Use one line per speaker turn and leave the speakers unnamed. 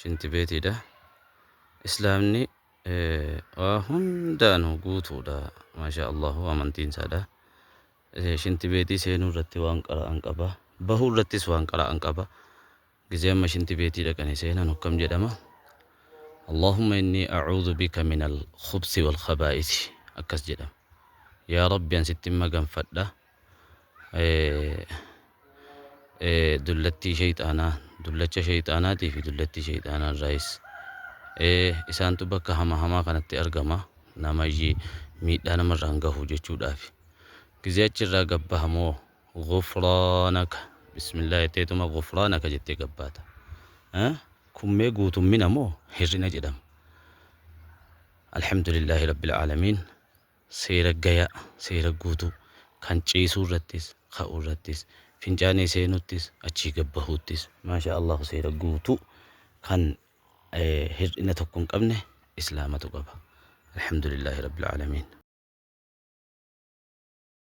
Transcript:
Shintibeetiidha. Islaamni waa hundaanuu guutuudha. Maashaa Allahu amantiin isaadha. Shintibeetii seenuu irratti waan qara'an qaba. Bahuu irrattis waan qara'an qaba. Gizee amma shintibeetii dhaqanii seenan akkam jedhama? Allahumma inni a'uudhu bika min al-khubsi wal khabaa'isi akkas jedhama. Yaa Rabbi an sitti maganfadha. Dullattii shayxaanaa, dullacha shayxaanaatii fi dullattii shayxaanaa irraayis. Isaantu bakka hama hamaa kanatti argama. Nama miidhaa namarraan gahu jechuudhaafi. Gizee achirraa gabbahamoo ghufraanaka bismillah jetteetuma ghufraanaka jettee gabbaata. Kummee guutummina moo hir'ina jedhama? Alhamdulillaahi rabbil aalamiin. Seera gayaa, seera guutuu kan ciisuu irrattis, ka'uu irrattis, fincaanii seenuttis, achii gabbahuuttis, maashaa Allahu seera guutuu kan hir'ina tokko hin qabne islaamatu qaba. Alhamdulillaahi rabbil aalamiin.